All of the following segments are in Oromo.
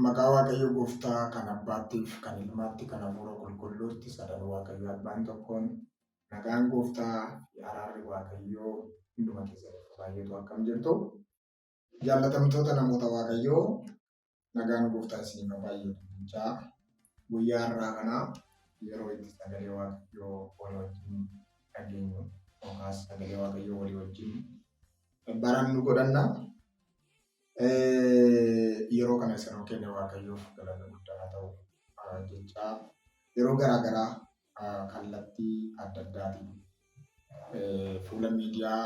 Maqaa Waaqayyo Gooftaa kan Abbaattiif, kan Ilmaatti, kan Hafuura Qulqulluutti sadan Waaqayyo Abbaan tokkoon nagaan Gooftaa fi araarri Waaqayyoo hunduma keessaniif baay'eetu akkam jirtu. Jaallatamtoota namoota Waaqayyoo nagaan Gooftaa isiniif haa baay'atu jechaa guyyaa har'aa kana yeroo itti sagalee Waaqayyoo walii wajjin dhageenyu yookaas sagalee Waaqayyoo walii wajjin barannu godhanna. Yeroo kana isa nuu kenne Waaqayyoof galanni guddaa haa ta'u jechaa yeroo garaa garaa kallattii adda addaatiin fuula miidiyaa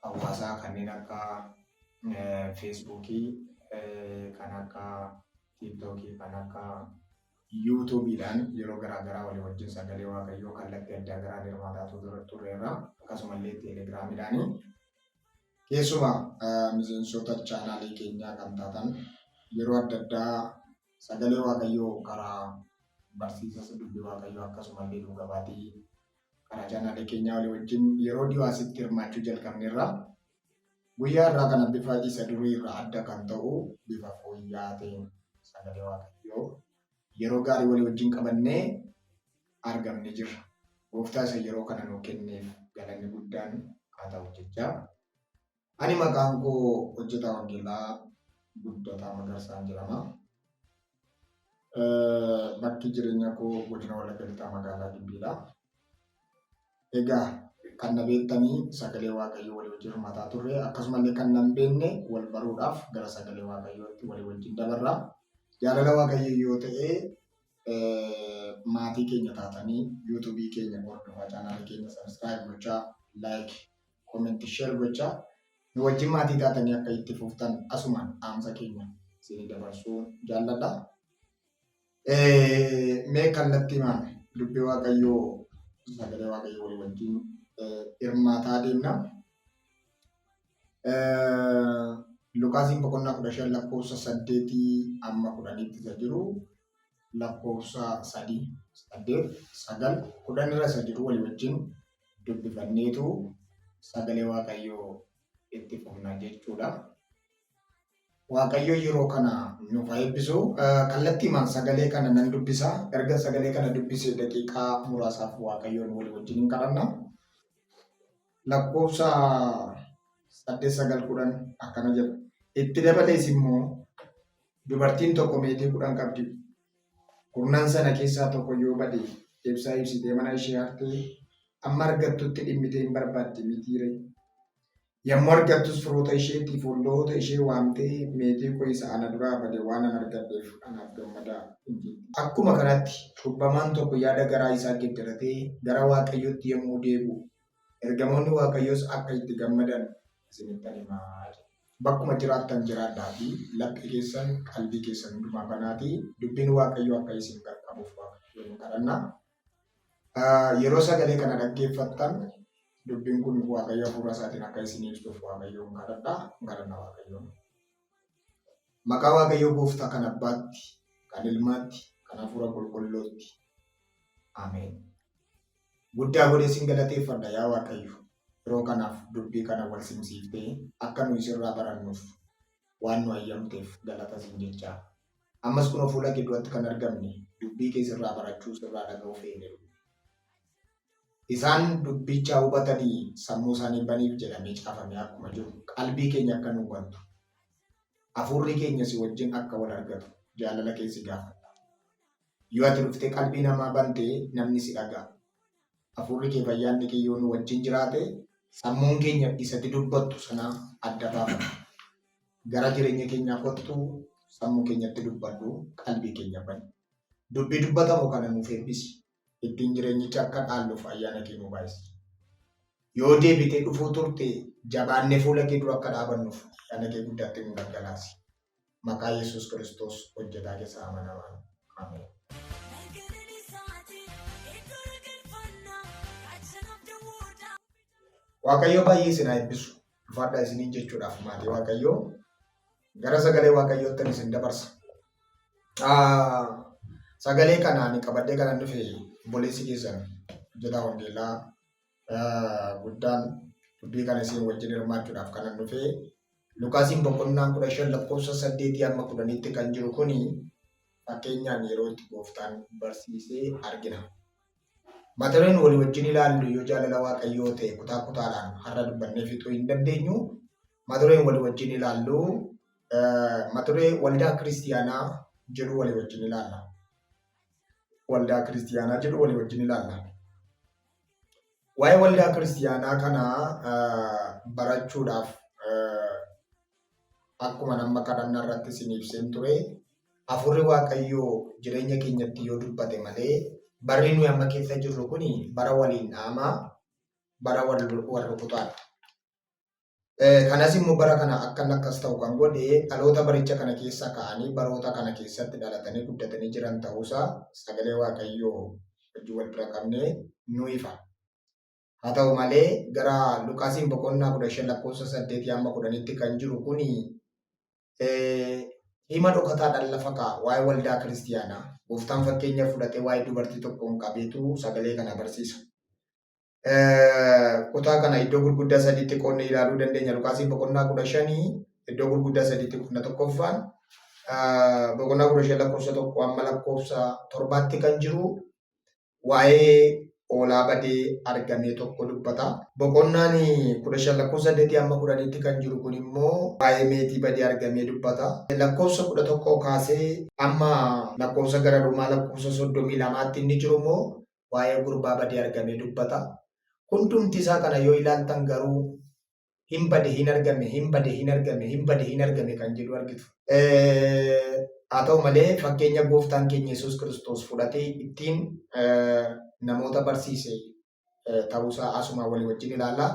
hawaasaa kanneen akka feesbuukii, kan akka tiiktookii, kan akka yuutuubiidhaan yeroo garaa garaa walii wajjin sagalee Waaqayyoo kallattii adda garaan hirmaataa turreerra. Akkasumallee teelegiraamiidhaani. Keessumaa miseensota chaanaalii keenyaa kan taatan yeroo adda addaa sagalee Waaqayyoo karaa barsiisa dubbii Waaqayyoo akkasumallee dhuga baatii karaa chaanaalii keenyaa walii wajjin yeroo dhiyoo asitti hirmaachuu jalqabneerra. Guyyaa irraa kana bifa isa durii irraa adda kan ta'u bifa fooyya'aa ta'een sagalee Waaqayyoo yeroo gaarii walii wajjin qabannee argamne jirra. Gooftaa isa yeroo kana nuu kenneef galanni guddaan haa ta'u jechaa. Ani maqaan koo hojjetaa wangeelaa Guddataa Magarsaan jedhama. Bakki jireenya koo godina Wallagga Lixaa magaalaa Gimbiidha. Egaa kan na beektanii sagalee Waaqayyoo walii wajjin hirmaataa turre akkasumallee kan na hin beekne wal baruudhaaf gara sagalee Waaqayyootti walii wajjin dabarra. Jaalala Waaqayyoo yoo ta'e maatii keenya taatanii yuutuubii keenya hordofaa chaanaalii keenya sabiskiraayib gochaa laayik koomenti sheer gochaa nu wajjin maatii taatanii akka itti fuftan asumaan dhaamsa keenya isinii dabarsuu jaalladha. Mee kallattiimaan dubbii Waaqayyoo sagalee Waaqayyoo walii wajjin hirmaataa deemna. Luqaasiin boqonnaa 15 lakkoofsa 8 amma 10tti isa jiru lakkoofsa 3, 8, 9, 10 irra isa jiru walii wajjin dubbifanneetu sagalee Waaqayyoo itti fufna jechuudha. Waaqayyo yeroo kana nuuf haa eebbisu. Kallattiimaan sagalee kana nan dubbisa. Erga sagalee kana dubbisee daqiiqaa muraasaaf Waaqayyoon walii wajjin hin kadhanna. Lakkoofsa 8 9 10 akkana jedha. Itti dabalees immoo dubartiin tokko meetii 10 qabdi. Kurnan sana keessaa tokko yoo bade ibsaa ibsitee mana ishee hartee amma argattutti dhimmitee hin barbaaddi mitii ree? Yommuu argattus firoota isheetiif olloota ishee waamtee meetii koo isa ana duraa bade waanan argadheef anaaf gammadaa in jetti. Akkuma kanatti cubbamaan tokko yaada garaa isaa geddaratee gara Waaqayyootti yommuu deebi'u ergamoonni Waaqayyoos akka itti gammadan isinittan hima jedhe. Bakkuma jiraattan jiraadhaatii laphee keessan, qalbii keessan hundumaa banaatii dubbiin Waaqayyoo akka isin qaqqabuuf Waaqayyoon in kadhanna. Yeroo sagalee kana dhaggeeffattan dubbiin kun Waaqayyo hafuura isaatiin akka isin ibsuuf Waaqayyoon kadhadha. Kadhanna Waaqayyoon. Maqaa Waaqayyoo gooftaa kan abbaatti, kan ilmaatti, kan hafuura qulqulluutti. Ameen. Guddaa godhee sin galateeffadha yaa Waaqayyo. Yeroo kanaaf dubbii kana wal simsiiftee akka nu isirraa barannuuf waan nu hayyamteef galata siin jechaa. Ammas kunoo fuula kee duratti kan argamne dubbii kee sirraa barachuu sirraa dhaga'uu feene dhufne. Isaan dubbicha hubatanii sammuu isaanii baniif jedhamee caafamee akkuma jiru qalbii keenya akka nuu bantu hafuurri keenya si wajjin akka wal argatu jaalala kee si gaafadha. Yoo ati dhuftee qalbii namaa bante namni si dhaga'a. Hafuurri kee fayyaanni kee yoo nu wajjin jiraate sammuun keenya isatti dubbattu sana adda baafata. Gara jireenya keenyaa kottu sammuu keenyatti dubbadhu qalbii keenya bani. Dubbii dubbatamu kana nuuf eebbisi. Ittiin jireenyicha akka dhaalluuf ayyaana kee nuu baay'isi. Yoo deebitee dhufuu turte jabaannee fuula kee dura akka dhaabannuuf ayyaana kee guddaatti nu dhangalaasi. Maqaa Yesuus Kiristoos hojjetaa keessa amanamaan. Ameen. Waaqayyo baay'ee isin haa eebbisu. Ulfaadhaa isiniin jechuudhaaf maatii Waaqayyoo gara sagalee Waaqayyoottan isin dabarsa. Sagalee kana ani qabadhee kanan dhufe obboleessi keessan hojjetaa wangeelaa guddaan dubbii kana isin wajjin hirmaachuudhaaf kanan dhufe Luqaasiin boqonnaa 15 lakkoofsa 8 hamma 10tti kan jiru kuni fakkeenyaan yeroo itti gooftaan barsiisee argina. Mata dureen walii wajjin ilaallu yoo jaalala Waaqayyoo ta'e kutaa kutaadhaan har'a dubbannee fixuu hin dandeenyu. Mata dureen walii wajjin ilaallu mata duree waldaa kiristiyaanaa jedhu walii wajjin ilaalla. Waldaa kiristiyaanaa jedhu walii wajjin ilaalla. Waa'ee waldaa kiristiyaanaa kana barachuudhaaf akkuma amma kadhannaa irratti isin ibseen ture hafuurri Waaqayyoo jireenya keenyatti yoo dubbate malee barri nuyi amma keessa jirru kun bara waliin dhaamaa, bara wal rukutaadha. Kanas immoo bara kana akkan akkas ta'u kan godhe dhaloota baricha kana keessa ka'anii baroota kana keessatti dhalatanii guddatanii jiran ta'uusaa sagalee Waaqayyoo wajjin wal bira qabnee nu ifa. Haa ta'u malee gara Luqaasiin boqonnaa 15 lakkoofsa 8 hamma 10tti kan jiru kun hima dhokataadhaan lafa kaa'a waa'ee waldaa kiristiyaanaa. Gooftaan fakkeenya fudhatee waa'ee dubartii tokkoon qabeetu sagalee kana barsiisa. Kutaa kana iddoo gurguddaa sadiitti qoodnee ilaaluu dandeenya. Luqaasiin boqonnaa 15 iddoo gurguddaa sadiitti qoodna. Tokkoffaan boqonnaa 15 lakkoofsa 1 hamma lakkoofsa 7tti kan jiru waa'ee hoolaa badee argamee tokko dubbata. Boqonnaan 15 lakkoofsa 8 hamma 10tti kan jiru kun immoo waa'ee meetii badee argamee dubbata. Lakkoofsa 11 kaasee amma lakkoofsa gara dhumaa lakkoofsa 32tti inni jiru immoo waa'ee gurbaa badee argamee dubbata. Hundumti isaa kana yoo ilaaltan garuu hin bade hin argame, hin bade hin argame, hin bade hin argame kan jedhu argitu. Haa ta'u malee fakkeenya gooftaan keenya Yesuus Kiristoos fudhatee ittiin namoota barsiise ta'uusaa asuma walii wajjin ilaalla.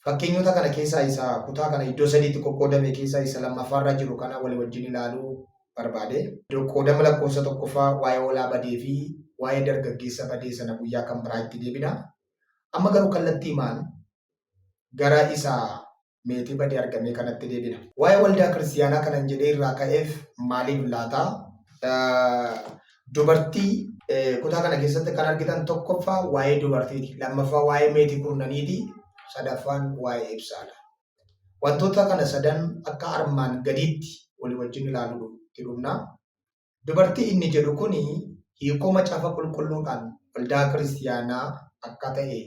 Fakkeenyota kana keessaa isa kutaa kana iddoo sadiitti qoqqoodame keessaa isa lammaffaarra jiru kana walii wajjin ilaaluu barbaade. Qoodama lakkoofsa tokkoffaa waa'ee hoolaa badee fi waa'ee dargaggeessa badee sana guyyaa kan biraa itti deebina. Amma garuu kallattiimaan gara isa meetii badee argamee kanatti deebina. Waa'ee waldaa kiristiyaanaa kanan jedhee irraa ka'eef maaliif laata? Dubartii kutaa kana keessatti kan argitan tokkoffaa waa'ee dubartiiti. Lammaffaa waa'ee meetii kurnaniiti. Sadaffaan waa'ee ibsaadha. Wantoota kana sadan akka armaan gadiitti walii wajjin ilaaluu itti dhufna. Dubartii inni jedhu kun hiikoo macaafa qulqulluudhaan waldaa kiristiyaanaa akka ta'e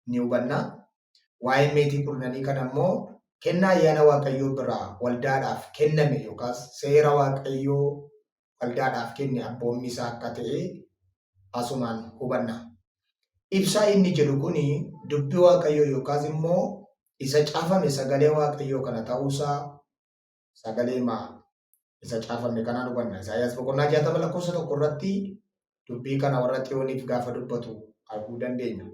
ni hubanna. Waa'ee meetii kurnanii kana immoo kennaa ayyaana Waaqayyoo biraa waldaadhaaf kenname yookaas seera Waaqayyoo waldaadhaaf kenne abboommi isaa akka ta'e asumaan hubanna. Ibsaa inni jedhu kun dubbii Waaqayyoo yookaas immoo isa caafame sagalee Waaqayyoo kana ta'uusaa sagalee maa isa caafame kanaan hubanna. Isaayyaas boqonnaa 60 lakkoofsa 1 irratti dubbii kana warra Xiyooniif gaafa dubbatu arguu dandeenya.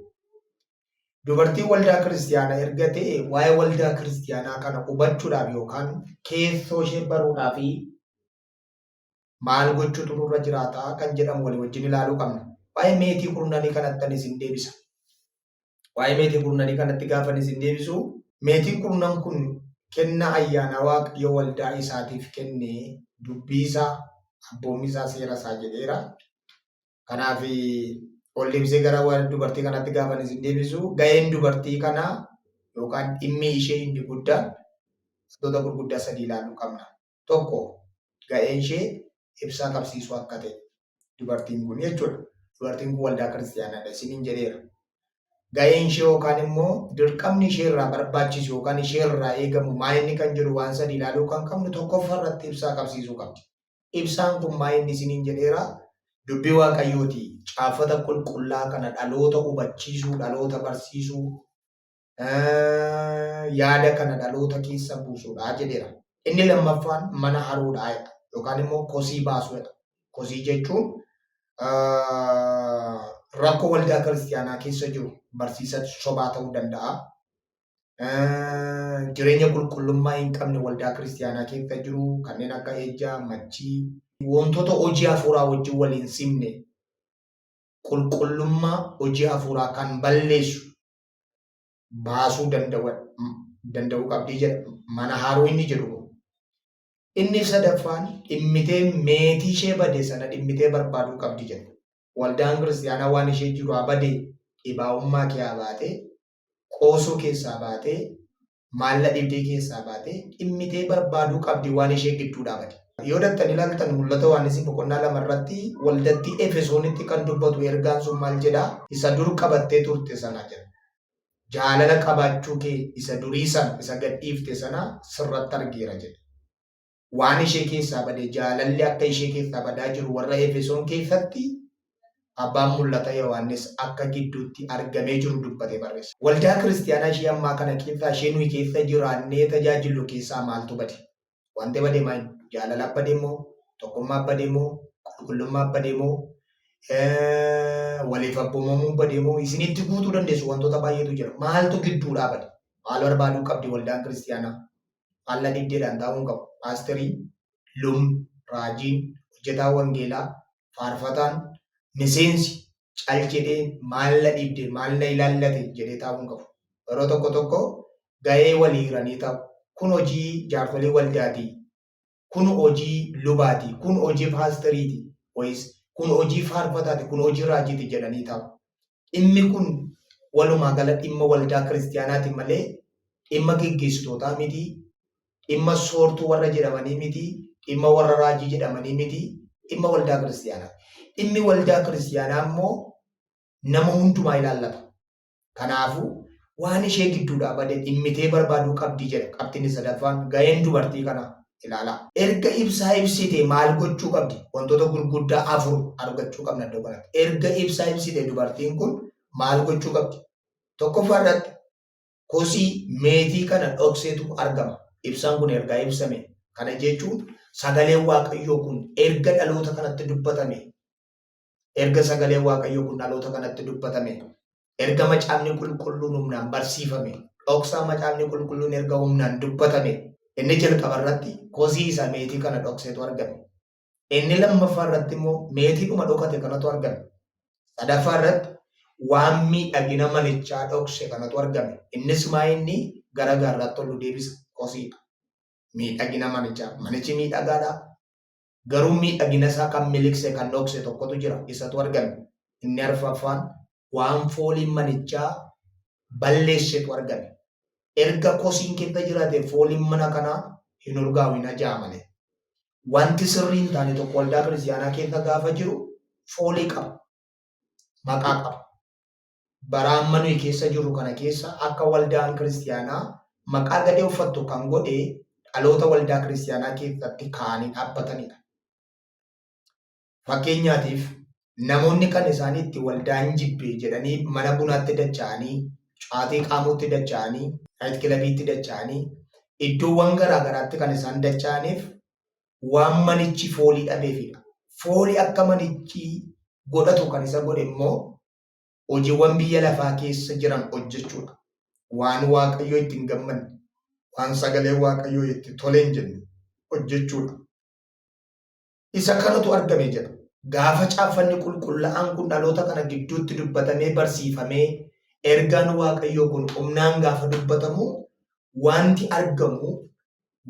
Dubartiin waldaa kiristiyaanaa erga ta'e waa'ee waldaa kiristiyaanaa kana hubachuudhaaf yookaan keessoo ishee baruudhaaf maal gochuutu nurra jiraata kan jedhamu walii wajjin ilaaluu qabna. Waa'ee meetii kurnanii kanatti ani isin deebisa. Waa'ee meetii kurnanii kanatti gaafa ani isin deebisu meetiin kurnan kun kennaa ayyaanaa Waaqayyo waldaa isaatiif kenne dubbii isaa, abboommi isaa, seera isaa jedheera. Kanaaf ol deebisee gara dubartii kanatti gaafa ani isin deebisu ga'een dubartii kanaa yookaan dhimmi ishee inni guddaan wantoota gurguddaa sadii ilaaluu qabna. Tokko ga'een ishee ibsaa qabsiisuu akka ta'e dubartiin kun jechuudha. Dubartiin kun waldaa kiristiyaanaadha isiniin jedheera. Ga'een ishee yookaan immoo dirqamni ishee irraa barbaachisu yookaan ishee irraa eegamu maa inni kan jedhu waan sadii ilaaluu kan qabnu tokkoffaa irratti ibsaa qabsiisuu qabdi. Ibsaan kun maa inni isiniin jedheera. Dubbii Waaqayyooti. Caaffata qulqullaa kana dhaloota hubachiisuu, dhaloota barsiisuu, yaada kana dhaloota keessa buusuudha jedheera. Inni lammaffaan mana haruudha yookaan immoo kosii baasuudha. Kosii jechuun rakkoo waldaa kiristiyaanaa keessa jiru barsiisa sobaa ta'uu danda'a. Jireenya qulqullummaa hin qabne waldaa kiristiyaanaa keessa jiru kanneen akka ejjaa, machii, wantoota hojii hafuuraa wajjin wal hin simne qulqullummaa hojii hafuuraa kan balleessu baasuu danda'uu qabdii jedha. Mana haaruu inni jedhu kun. Inni sadaffaan dhimmitee meetii ishee bade sana dhimmitee barbaaduu qabdi jedha. Waldaan kiristiyaanaa waan ishee jiru haa bade dhibaa'ummaa kee haa baatee qoosuu keessaa baatee Maal na dhibdee keessaa baatee dhimmitee barbaaduu qabdi waan ishee gidduudhaa bade. Yoo dattanii ilaaltan Mul'ata Yohaannis boqonnaa 2 irratti waldattii Efesoonitti kan dubbatu ergaan sun maal jedhaa? Isa dur qabattee turte sana jedha. Jaalala qabaachuu kee isa durii sana isa gad dhiifte sana sirratti argeera jedhe. Waan ishee keessaa bade jaalalli akka ishee keessaa badaa jiru warra Efesoon keessatti abbaan mul'ata Yohaannis akka gidduutti argamee jiru dubbatee barreessa. Waldaa kiristiyaanaa ishee ammaa kana keessaa ishee nuyi keessa jiraannee tajaajillu keessaa maaltu bade? Wanti bade maal? Jaalala bade moo? Tokkummaa bade moo? Qulqullummaa bade moo? Waliif abboomamuu bade moo? Isinitti guutuu dandeessu wantoota baay'eetu jira. Maaltu gidduudhaa bade? Maal barbaaduu qabdi waldaan kiristiyaanaa? Faallaa dhibdeedhaan taa'uu hin qabu. Paasteriin, lubni, raajiin, hojjetaan wangeelaa, faarfataan, miseensi cal jedhee maal na dhibde, maal na ilaallate jedhee taa'uu hin qabu. Yeroo tokko tokko ga'ee walii hiranii taa'u. Kun hojii jaarsolii waldaati. Kun hojii lubaati. Kun hojii paasteriiti. Wayis kun hojii faarfataati. Kun hojii raajiiti jedhanii taa'u. Dhimmi kun walumaa gala dhimma waldaa kiristiyaanaati malee dhimma geggeessitootaa miti, dhimma soortuu warra jedhamanii miti, dhimma warra raajii jedhamanii miti, dhimma waldaa kiristiyaanaati. Dhimmi waldaa kiristiyaanaa immoo nama hundumaa ilaallata. Kanaafuu waan ishee gidduudhaa bade dhimmitee barbaaduu qabdi jedha qabxiin sadaffaan ga'een dubartii kanaa ilaalaa. Erga ibsaa ibsite maal gochuu qabdi? Wantoota gurguddaa afur argachuu qabna iddoo kanatti. Erga ibsaa ibsite dubartiin kun maal gochuu qabdi? Tokkoffaa irratti kosii meetii kana dhokseetu argama. Ibsaan kun ergaa ibsame. Kana jechuun sagaleen Waaqayyoo kun erga dhaloota kanatti dubbatame Erga sagaleen Waaqayyoo kun dhaloota kanatti dubbatame, erga macaafni qulqulluun humnaan barsiifame, dhoksaa macaafni qulqulluun erga humnaan dubbatame, inni jalqaba irratti kosii isa meetii kana dhokseetu argame. Inni lammaffaa irratti immoo meetiidhuma dhokate kanatu argame. Sadaffaa irratti waan miidhagina manichaa dhokse kanatu argame. Innis maa inni gara gaarraatti ol nu deebisa kosiidha. Miidhagina manichaa. Manichi miidhagaadha. Garuu miidhagina isaa kan miliqse, kan dhokse tokkotu jira. Isatu argame. Inni arfaffaan waan fooliin manichaa balleessetu argame. Erga kosiin keessa jiraate fooliin mana kanaa hin urgaa'u hin ajaa'a malee. Wanti sirrii hin taane tokko waldaa kiristiyaanaa keessa gaafa jiru foolii qaba. Maqaa qaba. Bara amma nuyi keessa jirru kana keessa akka waldaan kiristiyaanaa maqaa gadhee uffattu kan godhe dhaloota waldaa kiristiyaanaa keessatti ka'anii dhaabbatanidha. Fakkeenyaatiif namoonni kan isaan itti waldaan jibbe jedhanii mana bunaatti dacha'anii, caatii qaamuutti dacha'anii, naayit kilabiitti dacha'anii, iddoowwan garaa garaatti kan isaan dacha'aniif waan manichi foolii dhabeefidha. Foolii akka manichi godhatu kan isa godhe immoo hojiiwwan biyya lafaa keessa jiran hojjechuudha. Waan Waaqayyo itti hin gammanne, waan sagalee Waaqayyoo itti tole hin jenne hojjechuudha. Isa kanatu argame jedha. Gaafa caaffanni qulqullaa'aan kun dhaloota kana gidduutti dubbatamee barsiifamee ergaan Waaqayyoo kun humnaan gaafa dubbatamu wanti argamu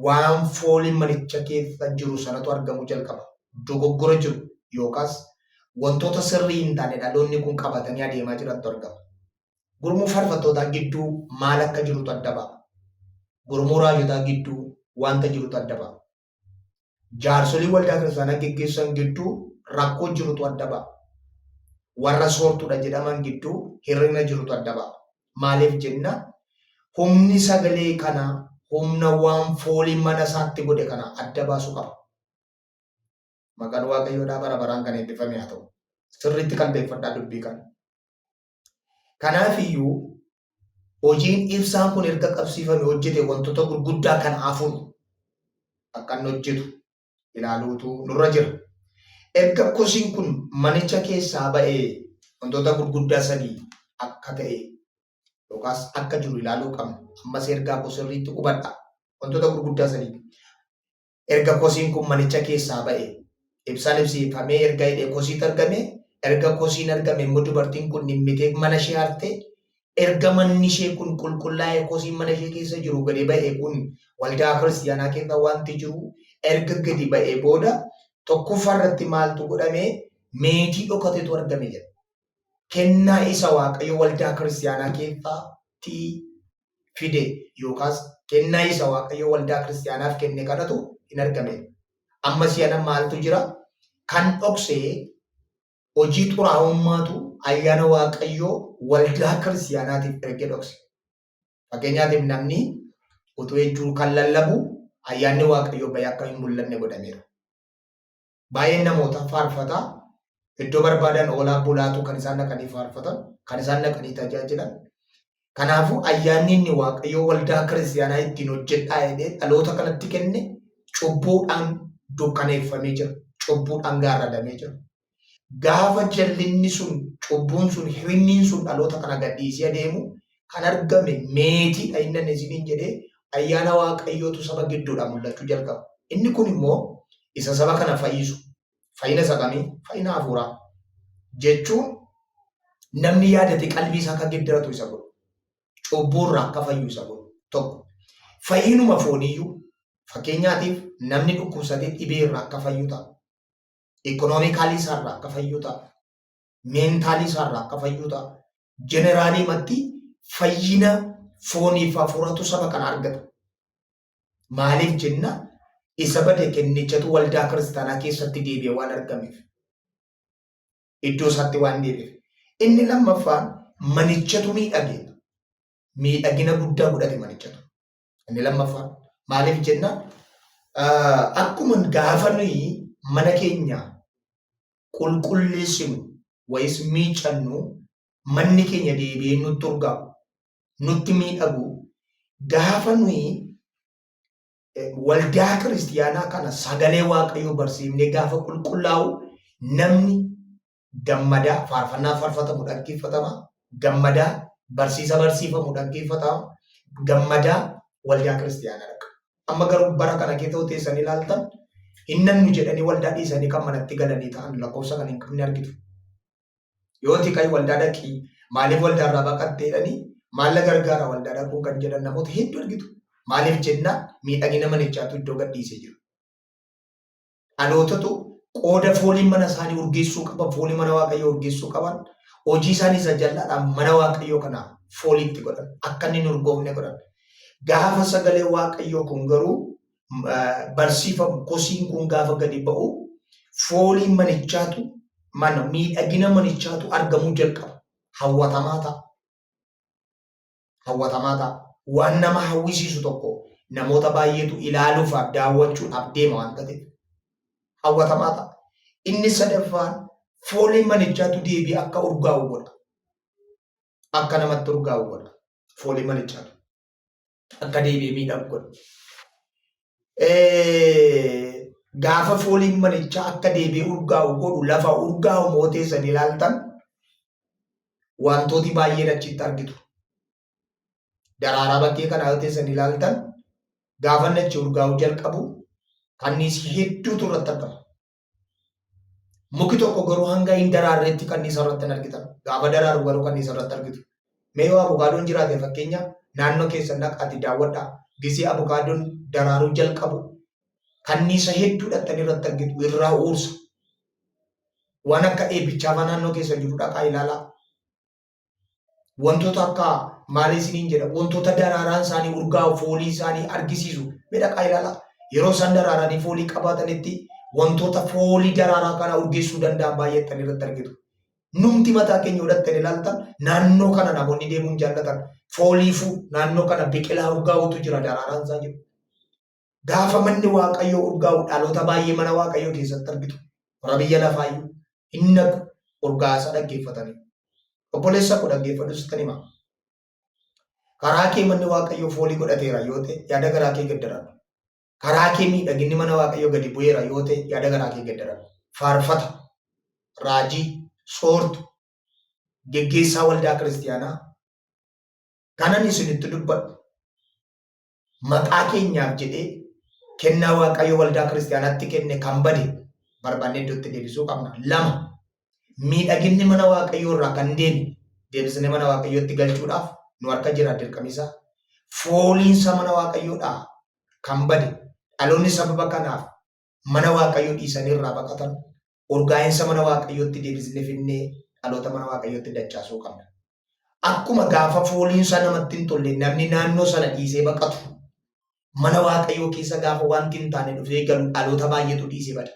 waan fooliin manicha keessa jiru sanatu argamuu jalqaba. Dogoggora jiru yookaas wantoota sirrii hin taane dhaloonni kun qabatanii adeemaa jirantu argama. Gurmuu faarfattootaa gidduu maal akka jirutu adda ba'a. Gurmuu raajotaa gidduu wanta jirutu adda ba'a. Jaarsolii waldaa kiristaanaa geggeessan gidduu rakkoo jirutu adda ba'a. Warra soortuudha jedhaman gidduu hir'ina jirutu adda ba'a. Maaliif jenna? Humni sagalee kana humna waan foolii mana isaatti godhe kana adda baasu qaba. Maqaan Waaqayyoodhaa bara baraan kan eebbifame haa ta'u. Sirriitti qalbeeffadhaa dubbii kana. Kanaaf iyyuu hojiin ibsaan kun erga qabsiifame hojjete wantoota gurguddaa kan afur akka inni hojjetu ilaaluutu nurra jira. Erga kosiin kun manicha keessaa ba'ee wantoota gurguddaa sadii akka ta'e yookaas akka jiru ilaaluu qabna. Ammas ergaa koo sirriitti hubadha. Wantoota gurguddaa sadii. Erga kosiin kun manicha keessaa ba'e, ibsaan ibsifamee erga hidhee kosiitu argame, erga kosiin argame immoo dubartiin kun dhimmitee mana ishee harte, erga manni ishee kun qulqullaa'ee kosiin mana ishee keessa jiru gadi ba'e kun waldaa kiristiyaanaa keessa wanti jiru erga gadi ba'ee booda tokkoffaa irratti maaltu godhame meetii dhokatetu argame jedha. Kennaa isa Waaqayyo waldaa kiristiyaanaa keessatti fide yookaas kennaa isa Waaqayyo waldaa kiristiyaanaaf kenne kanatu hin argame. Amma si'ana maaltu jira? Kan dhoksee hojii xuraa'ummaatu ayyaana Waaqayyoo waldaa kiristiyaanaatiif ergee dhokse. Fakkeenyaatiif namni utuu ejjuu kan lallabu ayyaanni Waaqayyoo bahee akka hin mul'anne godhameera. Baay'een namoota faarfataa iddoo barbaadan oolaa bulaatu kan isaan dhaqanii faarfatan, kan isaan dhaqanii tajaajilan. Kanaafuu ayyaanni inni Waaqayyoo waldaa kiristiyaanaa ittiin hojjedhaa jedhee dhaloota kanatti kenne cubbuudhaan dukkaneeffamee jira. Cubbuudhaan gaarradamee jira. Gaafa jallinni sun, cubbuun sun, hir'inniin sun dhaloota kana gadhiisee adeemu kan argame meetiidha inni ani isiniin jedhee ayyaana Waaqayyootu saba gidduudhaan mul'achuu jalqaba. Inni kun immoo isa saba kana fayyisu. Fayyina isa kamii? Fayyina hafuuraa. Jechuun namni yaadate qalbii isaa akka geddaratu isa godhu. Cubbuu irraa akka fayyu isa godhu. Tokko. Fayyinuma fooniyyuu fakkeenyaatiif namni dhukkubsatee dhibee irraa akka fayyu ta'a. Economically isaarraa akka fayyu ta'a. Mentally isaarraa akka fayyu ta'a. Generally matti fayyina fooniif hafuuratu saba kana argata. Maaliif jenna isa bade kennichatu waldaa kiristaanaa keessatti deebi'e waan argameef. Iddoo isaatti waan deebi'eef. Inni lammaffaan manichatu miidhage. Miidhagina guddaa godhate manichatu. Inni lammaffaan maaliif jenna akkuma gaafa nuyi mana keenya qulqulleessinu wayis miicannu manni keenya deebi'ee nutti urgaa'u nutti miidhagu gaafa nuyi waldaa kiristiyaanaa kana sagalee Waaqayyoo barsiifnee gaafa qulqullaa'u namni gammadaa faarfannaa faarfatamu dhaggeeffatama, gammadaa barsiisa barsiifamu dhaggeeffatama, gammadaa waldaa kiristiyaanaa dhaqa. Amma garuu bara kana keessa yoo teessan ilaaltan hin nannu jedhanii waldaa dhiisanii kan manatti galanii ta'an lakkoofsa kan hin qabne argitu. Yoo ati ka'i waldaa dhaqii maaliif waldaa irraa baqatte jedhanii maal na gargaara waldaa dhaquun kan jedhan namoota hedduu argitu. Maaliif jennaan miidhagina manichaatu iddoo gadhiisee jira. Dhalootatu qooda foolii mana isaanii urgeessuu qaban, foolii mana Waaqayyoo urgeessuu qaban, hojii isaanii isa jallaadhaan mana Waaqayyoo kana fooliitti godhan, akka inni hin urgoofne godhan. Gaafa sagalee Waaqayyoo kun garuu barsiifamu, kosiin kun gaafa gadi ba'u, fooliin manichaatu mana miidhagina manichaatu argamuu jalqaba. Hawwatamaa ta'a. Hawwatamaa ta'a. Waan nama hawwisiisu tokko namoota baay'eetu ilaaluufaaf daawwachuudhaaf deema waan ta'eef hawwatamaa ta'a. Inni sadaffaan fooliin manichaatu deebi'ee akka urgaa'u godha. Akka namatti urgaa'u godha. Fooliin manichaatu akka deebi'ee miidhagu godha. Gaafa fooliin manichaa akka deebi'ee urgaa'u godhu lafa urgaa'u mooteessan ilaaltan wantooti baay'een achitti argitu. Daraaraa bakkee kanaa yoo teessan ilaaltan gaafa inni achi urgaa'uu jalqabu kanniisi hedduutu irratti argama. Muki tokko garuu hanga hin daraarretti kanniisa irratti hin argitan. Gaafa daraaru garuu kanniisa irratti argitu. Mee yoo abukaadoon jiraate fakkeenya naannoo keessan dhaqaati daawwadhaa. Gisee abukaadoon daraaruu jalqabu kanniisa hedduu dhattanii irratti argitu irraa uursa. Waan akka eebbichaa fa'aa naannoo keessa jiru dhaqaa ilaalaa. Wantoota akka maalii isiniin jedha wantoota daraaraan isaanii urgaa'u foolii isaanii argisiisu mee dhaqaa ilaalaa. Yeroo isaan daraaranii foolii qabaatanitti wantoota foolii daraaraa kana urgeessuu danda'an baay'eettanii irratti argitu. Numti mataa keenya godhattanii ilaaltan naannoo kana namoonni deemuun jaallatan fooliifuu naannoo kana biqilaa urgaa'utu jira daraaraan isaa jiru. Gaafa manni Waaqayyoo urgaa'u dhaloota baay'ee mana Waaqayyoo keessatti argitu. Warra biyya lafaayyuu hin naqu urgaa isaa dhaggeeffatanii. Obboleessa koo dhaggeeffadhu sittan hima. Karaa kee manni Waaqayyoo foolii godhateera yoo ta'e yaada garaa kee geddaradhu. Karaa kee miidhaginni mana Waaqayyoo gadi bu'eera yoo ta'e yaada garaa kee geddaradhu. Faarfata, raajii, soortu, geggeessaa waldaa kiristiyaanaa kanan isinitti dubbadhu maqaa keenyaaf jedhee kennaa Waaqayyo waldaa kiristiyaanaatti kenne kan bade barbaannee iddootti deebisuu qabna. Lama, miidhaginni mana Waaqayyoo irraa kan deeme deebisnee mana Waaqayyootti galchuudhaaf nu harka jira dirqamisa. Fooliinsa mana Waaqayyoodhaa kan bade dhaloonni sababa kanaaf mana Waaqayyoo dhiisanii irraa baqatan urgaa'insa mana Waaqayyootti deebisnee finnee dhaloota mana Waaqayyootti dachaasuu qabna. Akkuma gaafa fooliin isaa namatti hin tolle namni naannoo sana dhiisee baqatu, mana Waaqayyoo keessa gaafa wanti hin taane dhufee galu dhaloota baay'eetu dhiisee bada.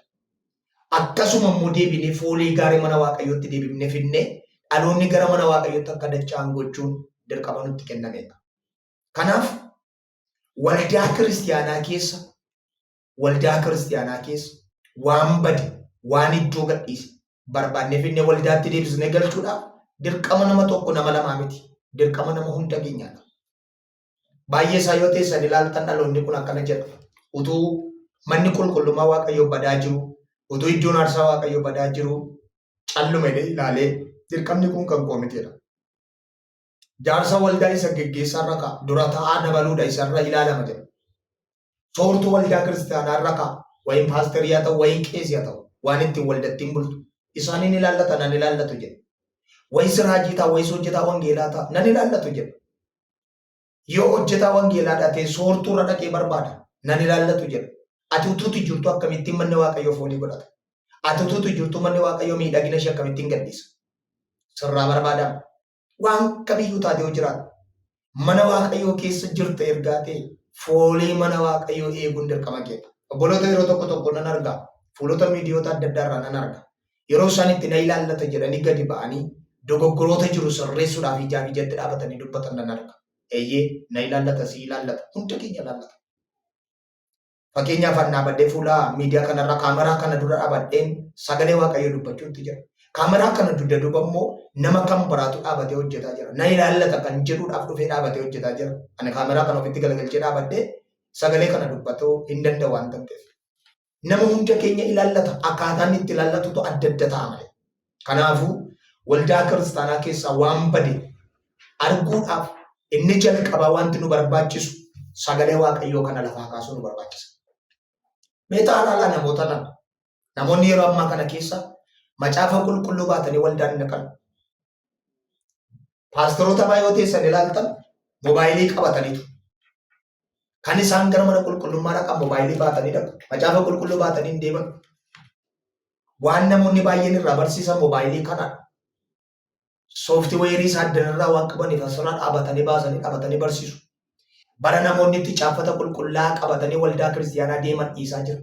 Akkasuma immoo deebinee foolii gaarii mana Waaqayyootti deebifnee fidnee dhaloonni gara mana Waaqayyootti akka dacha'an gochuun dirqama nutti kennameedha. Kanaaf waldaa kiristiyaanaa keessa waldaa kiristiyaanaa keessa waan bade waan iddoo gadhiise barbaannee fidnee waldaatti deebisnee galchuudhaaf dirqama nama tokko nama lamaa miti. Dirqama nama hunda keenyaadha. Baay'ee isaa yoo teessan ilaaltan dhaloonni kun akkana jedha. Utuu manni qulqullummaa Waaqayyoo badaa jiru, utuu iddoon aarsaa Waaqayyoo badaa jiru, calluma jedhee ilaalee dirqamni kun kan koo miti jedha. Jaarsa waldaa isa geggeessaa irra ka'a. Dura taa'aa dabaluudha isarra ilaalama jedha. Soortuu waldaa kiristaanaa irra ka'a. Wayin paasterii haa ta'u, wayin qeesii haa ta'u, waan ittiin waldattiin bultu. Isaaniin ilaallata nan ilaallatu jedha. Wayis raajii ta'a, wayis hojjetaa wangeelaa ta'a, nan ilaallatu jedha. Yoo hojjetaa wangeelaa ta'e soortuu irra dhaqee barbaada, nan ilaallatu jedha. Ati utuutu jirtu akkamittiin manni Waaqayyoo foolii godhata? Ati utuutu jirtu manni Waaqayyoo miidhagina ishee akkamittiin gadhiisa? Sirraa barbaadama. Waan kamiyyuu taate yoo jiraatu mana Waaqayyoo keessa jirta ergaa ta'e foolii mana Waaqayyoo eeguun dirqama keedha. Obboloota yeroo tokko tokko nan arga. Fuulota miidiyoota adda addaa irraa nan arga. Yeroo isaan itti na ilaallata jedhanii gadi ba'anii dogoggoroota jiru sirreessuudhaaf ijaaf ijatti dhaabatanii dubbatan nan arga. Eeyyee na ilaallata si ilaallata hunda keenya ilaallata. Fakkeenyaaf an dhaabadhee fuula miidiyaa kanarra kaameraa kana dura dhaabadheen sagalee Waaqayyoo dubbachuutti jira. Kaameraa kana dugda duuba immoo nama kan biraatu dhaabatee hojjetaa jira. Na ilaallata kan jedhuudhaaf dhufee dhaabatee hojjetaa jira. Ani kaameraa kana ofitti galagalchee dhaabadhee sagalee kana dubbatuu hin danda'u waan ta'eef. Nama hunda keenya ilaallata. Akkaataan itti ilaallatutu adda adda ta'a malee. Kanaafuu waldaa kiristaanaa keessaa waan bade arguudhaaf inni jalqabaa wanti nu barbaachisu sagalee Waaqayyoo kana lafaa kaasuu nu barbaachisa. Mee ta'aa namoota lama. Namoonni yeroo ammaa kana keessa macaafa qulqulluu baatanii waldaan hin dhaqan. Paastoroota baay'oo teessan ilaaltan moobaayilii qabataniitu. Kan isaan gara mana qulqullummaa dhaqan moobaayilii baatanii dhaqu. Macaafa qulqulluu baatanii hin deeman. Waan namoonni baay'een irraa barsiisan moobaayilii kanadha. Sooftiweerii isaa addanarraa waan qabaniif asirraa dhaabatanii baasanii dhaabatanii barsiisu. Bara namoonni itti caaffata qulqullaa'aa qabatanii waldaa kiristiyaanaa deeman dhiisaa jira.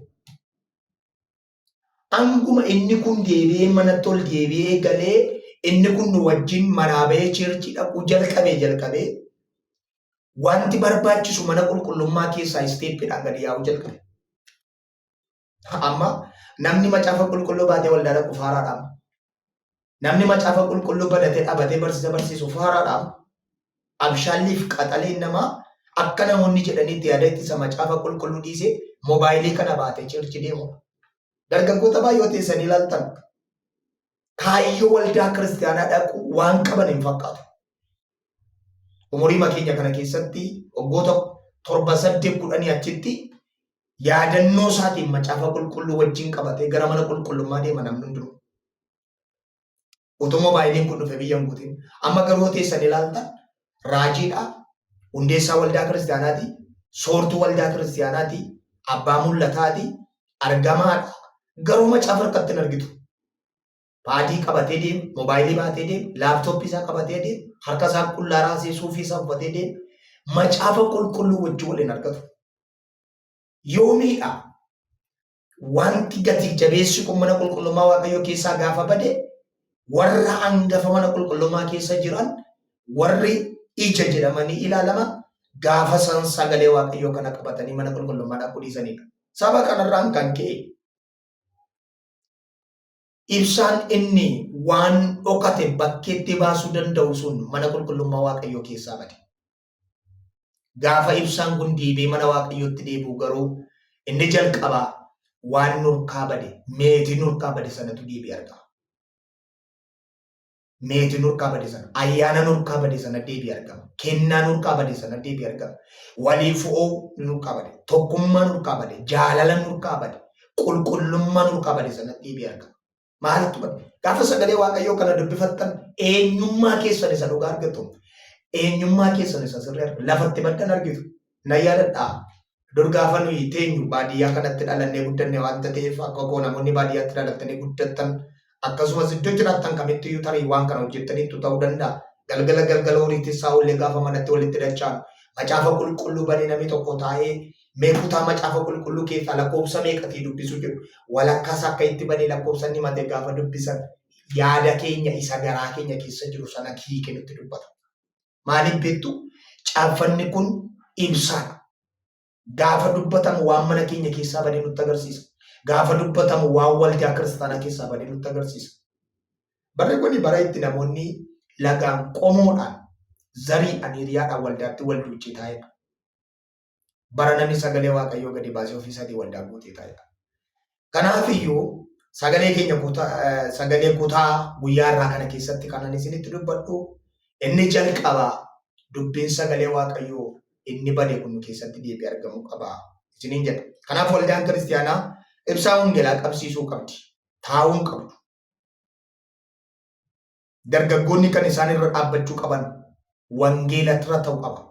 Hanguma inni kun deebi'ee manatti ol deebi'ee galee inni kun nu wajjin manaa ba'ee cheerchii dhaquu jalqabee jalqabee wanti barbaachisu mana qulqullummaa keessaa isteeppiidhaan gadi yaa'uu jalqabe. Amma namni macaafa qulqulluu baatee waldaa dhaqu faaraadha. Namni macaafa qulqulluu banatee dhabatee barsiisa barsiisu faaraadha. Abshaalliif qaxaleen namaa akka namoonni jedhanitti yaada ittisa macaafa qulqulluu dhiisee moobaayilii kana baatee cheerchi deemudha. Dargaggoota baay'ee teessanii ilaaltan kaayyoo waldaa kiristaanaa dhaquu waan qaban hin fakkaatu. Umurii keenya kana keessatti waggoota 7 8 10 achitti yaadannoo isaatiin macaafa qulqulluu wajjin qabatee gara mana qulqullummaa deema namni hundinuu. Utuu moobaayiliin kun dhufe biyya hin guutin. Amma garuu teessan ilaaltan raajiidha, hundeessaa waldaa kiristaanaati, soortuu waldaa kiristaanaati, abbaa mul'ataati, argamaadha. Garuu macaafa harkatti hin argitu. Paadii qabatee deema, moobaayilii baatee deema, laaptooppii isaa qabatee deema, harka isaa qullaa raasee suufii isaa uffatee deema. Macaafa qulqulluu wajjin wal hin argatu. Yoomiidha wanti gati jabeessi kun mana qulqullummaa Waaqayyoo keessaa gaafa bade warra hangafa mana qulqullummaa keessa jiran warri ija jedhamanii ilaalaman gaafa san sagalee Waaqayyoo kana qabatanii mana qulqullummaa dhaquu dhiisanidha. Saba kanarraan kan ka'e ibsaan inni waan dhokate bakkeetti baasuu danda'u sun mana qulqullummaa Waaqayyoo keessaa bade. Gaafa ibsaan kun deebi'ee mana Waaqayyootti deebi'u garuu inni jalqabaa waan nurkaa bade, meetii nurkaa bade sanatu deebi'ee argama. Meetii nurkaa bade sana, ayyaana nurkaa bade sana deebi'ee argama. Kennaa nurkaa bade sana deebi'ee argama. Walii fo'oo nurkaa bade, tokkummaa nurkaa bade, jaalala nurkaa bade, qulqullummaa nurkaa bade sana deebi'ee argama. Maaltu bade? Gaafa sagalee Waaqayyoo kana dubbifattan eenyummaa keessan isa dhugaa argattu. Eenyummaa keessan isa sirrii argatu. Lafatti baddan argitu. Na yaadadhaa. Dur gaafa nuyi teenyu baadiyyaa kanatti dhalannee guddanne waanta ta'eef akka koo namoonni baadiyyaatti dhalattanii guddattan akkasumas iddoo jiraattan kamittiyyuu tarii waan kana hojjettaniittu ta'uu danda'a. Galgala galgala horii tissaa oollee gaafa manatti walitti dacha'an macaafa qulqulluu banee namni tokko taa'ee mee kutaa macaafa qulqulluu keessaa lakkoofsa meeqatii dubbisu jedhu walakkaas akka itti banee lakkoofsa inni mate gaafa dubbisan yaada keenya isa garaa keenya keessa jiru sana hiike nutti dubbata. Maaliif beektu? Caaffanni kun ibsaadha. Gaafa dubbatamu waan mana keenya keessaa badee nutti agarsiisa. Gaafa dubbatamu waan waldaa kiristaanaa keessaa badee nutti agarsiisa. Barri kun bara itti namoonni lagaan qomoodhaan zariidhaan hiriyaadhaan waldaatti wal duuchee taa'edha. Bara namni sagalee Waaqayyoo gadi baasee ofii isaatii waldaa guutee taa'edha. Kanaaf iyyuu sagalee keenya kutaa sagalee kutaa guyyaa irraa kana keessatti kan ani isinitti dubbadhu inni jalqabaa dubbiin sagalee Waaqayyoo inni bade kun keessatti deebi'ee argamuu qaba isiniin jedha. Kanaaf waldaan kiristiyaanaa ibsaa wangeelaa qabsiisuu qabdi. Taa'uu hin qabdu. Dargaggoonni kan isaan irra dhaabbachuu qaban wangeela irra ta'uu qaba.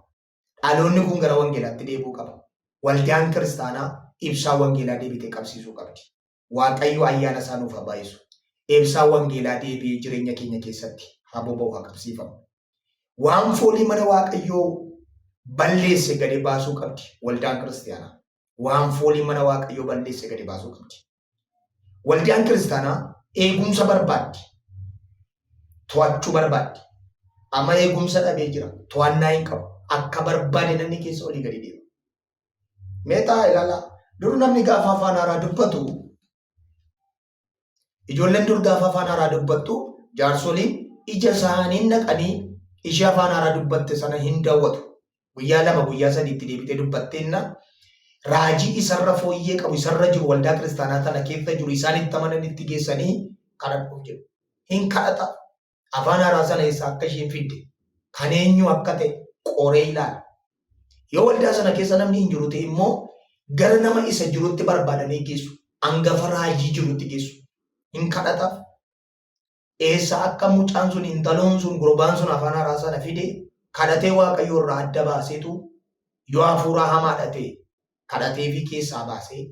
Dhaloonni kun gara wangeelaatti deebi'uu qaba. Waldaan kiristaanaa ibsaa wangeelaa deebitee qabsiisuu qabdi. Waaqayyo ayyaana isaa nuuf haa baay'isu. Ibsaa wangeelaa deebi'ee jireenya keenya keessatti haa boba'u haa qabsiifamu. Waan foolii mana Waaqayyoo balleesse gadi baasuu qabdi waldaan kiristaanaa. Waan foolii mana Waaqayyoo balleesse gadi baasuu qabdi. Waldaan kiristaanaa eegumsa barbaaddi. To'achuu barbaaddi. Amma eegumsa dhabee jira. To'annaa hin qabu. Akka barbaade namni keessa olii gadi deema. Mee taa'aa ilaalaa. Dur namni gaafa afaan haaraa dubbatu ijoolleen dur gaafa afaan haaraa dubbattu jaarsoliin ija isaanii naqanii ishee afaan haaraa dubbatte sana hin daawwatu. Guyyaa lama guyyaa sadii itti deebitee dubbatteenna raajii isarra fooyyee qabu isarra jiru waldaa kiristaanaa tana keessa jiru isaan itti amanan itti geessanii kadhadhuuf jedhu. Hin kadhata. Afaan haaraa sana eessaa akka isheen fidde kan eenyu akka ta'e qoree ilaala. Yoo waldaa sana keessa namni hin jiru ta'e immoo gara nama isa jirutti barbaadanii geessu. Angafa raajii jirutti geessu. Hin kadhataaf. Eessa akka mucaan sun intaloon sun gurbaan sun afaan haaraa sana fide kadhatee Waaqayyo irraa adda baaseetu yoo hafuura hamaadha ta'e kadhatee fi keessaa baasee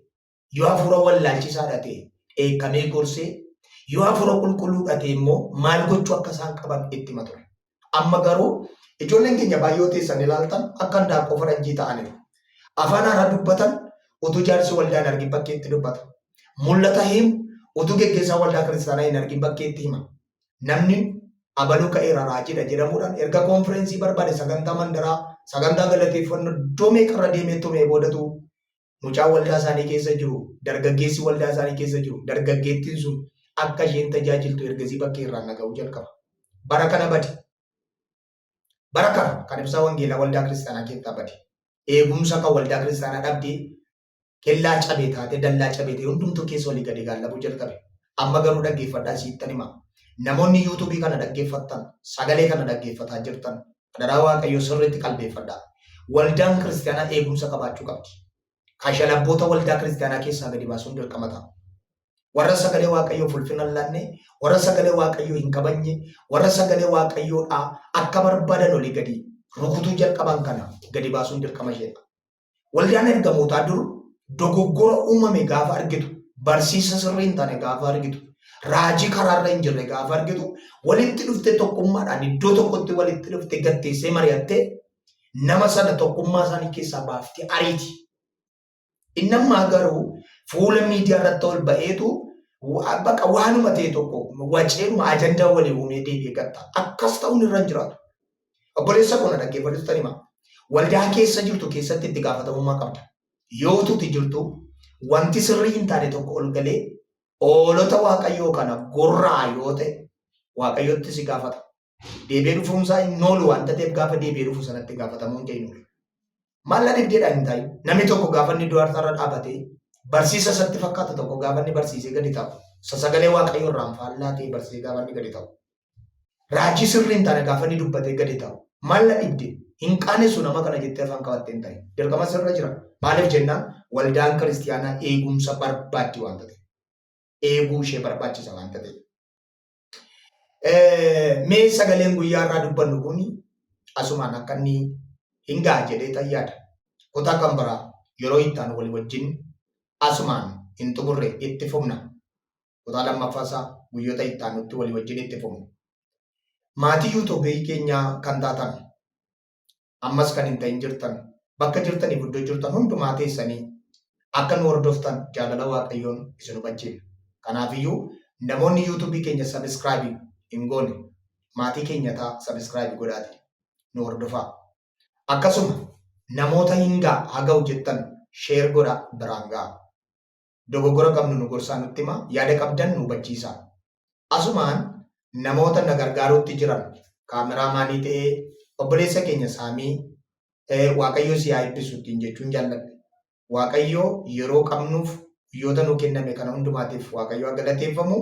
yoo hafuura wallaalchisaadha ta'e dheekkamee gorsee yoo hafuura qulqulluudha ta'e immoo maal gochuu akka isaan qaban itti hima ture. Amma garuu ijoolleen keenya baay'ee teessan ilaaltan akka handaaqqoo faranjii ta'aniiru. Afaan haaraa dubbatan utuu jaarsi waldaa hin argin bakkeetti dubbata. Mul'ata himu utuu geggeessaa waldaa kiristaanaa hin argin bakkeetti hima. Namni abaluu ka'eera raajiidha jedhamuudhaan erga koonfireensii barbaade sagantaa mandaraa sagantaa galateeffannoo iddoo meeqarra deemee tumee boodatu mucaan waldaa isaanii keessa jiru dargaggeessi waldaa isaanii keessa jiru dargaggeettiin sun akka isheen tajaajiltu ergasii bakkee irraan dhaga'uu jalqaba. Bara kana bade. Bara kana kan ibsaa wangeelaa waldaa kiristaanaa keessaa bade. Eegumsa kan waldaa kiristaanaa dhabdee kellaa cabee taatee dallaa cabee ta'e hundumtuu keessa olii gadi gaallabuu jalqabe. Amma garuu dhaggeeffadhaa siittan hima. Namoonni yuutuubii kana dhaggeeffattan sagalee kana dhaggeeffataa jirtan adaraa Waaqayyoo sirriitti qalbeeffadhaa. Waldaan kiristaanaa eegumsa qabaachuu qabdi. Kashalabboota waldaa kiristaanaa keessaa gadi baasuun dirqama ta'a. Warra sagalee Waaqayyoof ulfina hin laanne, warra sagalee Waaqayyoo hin kabajne, warra sagalee Waaqayyoodhaa akka barbaadan olii gadi rukutuu jalqaban kana gadi baasuun dirqama isheedha. Waldaan ergamootaa dur dogoggora uumame gaafa argitu, barsiisa sirrii hin taane gaafa argitu, raajii karaarra hin jirre gaafa argitu, walitti dhuftee tokkummaadhaan iddoo tokkotti walitti dhuftee gatteessee mari'attee nama sana tokkummaa isaanii keessaa baaftee ariiti. Inni ammaa garuu fuula miidiyaa irratti ol ba'eetu bakka waanuma ta'e tokko waceedhuma ajandaa walii uumee deebi'ee gatta. Akkas ta'uun irra hin jiraatu. Obboleessa koo na dhaggeeffadhu tan hima. Waldaa keessa jirtu keessatti itti gaafatamummaa qabda. Yoo utuuti jirtu wanti sirrii hin taane tokko ol galee hoolota Waaqayyoo kana gorra'a yoo ta'e Waaqayyotti si gaafata. Deebi'ee dhufuun isaa hin oolu waan ta'eef gaafa deebi'ee dhufu sanatti gaafatamuun kee hin oolu. Maal na dhibdeedhaan hin taa'in. Namni tokko gaafa inni du'a irra dhaabatee barsiisa isatti fakkaatu tokko gaafa inni barsiisee gadi ta'u sagalee Waaqayyoo irraan faallaa ta'e barsiisee gaafa inni gadi ta'u Raajii sirrii hin taane gaafa inni dubbatee gadi taa'u. Maal na dhibde? Hin qaanessu nama kana jettee afaan qabattee hin taa'in. Dirqama sirra jira. Maaliif jennaan waldaan kiristiyaanaa eegumsa barbaaddi waan ta'eef. Eeguu ishee barbaachisa waan ta'eef. Mee sagaleen guyyaa irraa dubbannu kun asumaan akka inni hin ga'a jedhee tan yaada. Kutaa kan biraa yeroo itti aanu walii wajjin asumaan hin xumurre itti fufna. Kutaa lammaffaa isaa guyyoota itti aanutti walii wajjin itti fufna. Maatii yuutuubii keenyaa kan taatan ammas kan hin ta'in jirtan bakka jirtaniif iddoo jirtan hundumaa teessanii akka nu hordoftan jaalala Waaqayyoon isin hubachiifna. Kanaafiyyuu namoonni yuutuubii keenya subscribe hin goone maatii keenya ta'a subscribe godhaati nu hordofaa. Akkasuma namoota hin ga'a haa ga'u jettan share godha biraan ga'a. Dogoggora qabnu nu gorsaa nutti hima yaada qabdan nu hubachiisaa. Asumaan namoota na gargaaruutti jiran kaameraamaanii ta'ee obboleessa keenya Saamii Waaqayyo si haa eebbisu ittiin jechuun jaalladha. Waaqayyo yeroo qabnuuf guyyoota nu kenname kana hundumaatiif Waaqayyo haa galateeffamu.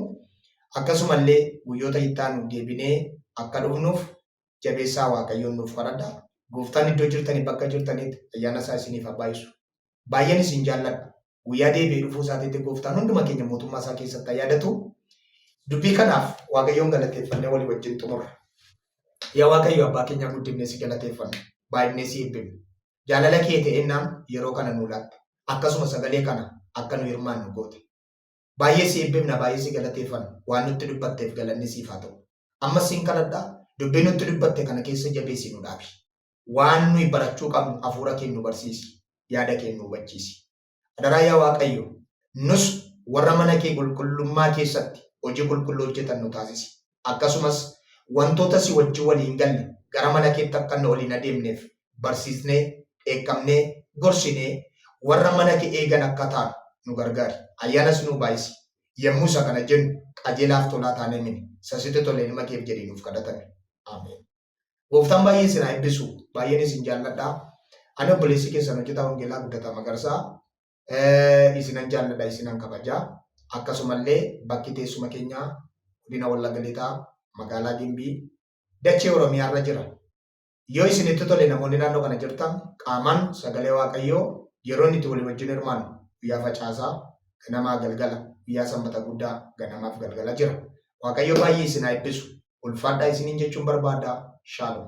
Akkasumallee guyyoota ittaanu deebinee akka dhufnuuf jabeessaa Waaqayyoon nuuf kadhadha. Gooftaan iddoo jirtanii bakka jirtanitti ayyaana isaa isiniif haa baay'isu. Baay'een isin jaalladha. Guyyaa deebi'ee dhufuu isaatiitti gooftaan hunduma keenya mootummaa isaa keessatti haa yaadatu. Dubbii kanaaf Waaqayyoon galateeffannee walii wajjin xumurra. Yaa Waaqayyo abbaa keenyaa guddifnee si galateeffanna. Baay'inee si eebbifna. Jaalala kee ta'ennaan yeroo kana nuu laatte. Akkasuma sagalee kana akka nu hirmaannu goote. Baay'ee si eebbifna, baay'ee si galateeffanna. Waan nutti dubbatteef galanni siif haa ta'u. Ammas siin kadhadha, dubbii nutti dubbatte kana keessa jabeessi nu dhaabi. Waan nuyi barachuu qabnu hafuura keen nu barsiisi, yaada keen nu hubachiisi. Adaraa yaa Waaqayyo, nus warra mana kee qulqullummaa keessatti hojii qulqulluu hojjetan nu taasisi. Akkasumas wantoota si wajjin walii hin galle gara mana keetti akka nu ol hin adeemneef barsiisnee, dheekkamnee, gorsinee warra mana kee eegan akka taanu nu gargaari. Ayyaanas nuu baay'isi. Yommuu isa kana jennu qajeelaaf tolaa taanee mini. Isa sitti tole ilma keef jedhii nuuf kadhatame. Ameen. Gooftaan baay'ee isin haa eebbisu. Baay'een isin jaalladha. Ani obboleessi keessan hojjetaa wangeelaa Guddataa Magarsaa. Isinan jaalladha, isinan kabaja. Akkasumallee bakki teessuma keenyaa godina Wallagga Lixaa magaalaa Gimbii dachee Oromiyaa irra jira. Yoo isinitti tole namoonni naannoo kana jirtan qaamaan sagalee Waaqayyoo yeroo inni itti walii wajjin hirmaannu guyyaa facaasaa ganamaa galgala guyyaa sanbata guddaa ganamaaf galgala jira. Waaqayyo baay'ee isin haa eebbisu. Ulfaadhaa isiniin jechuun barbaada. Shaalom.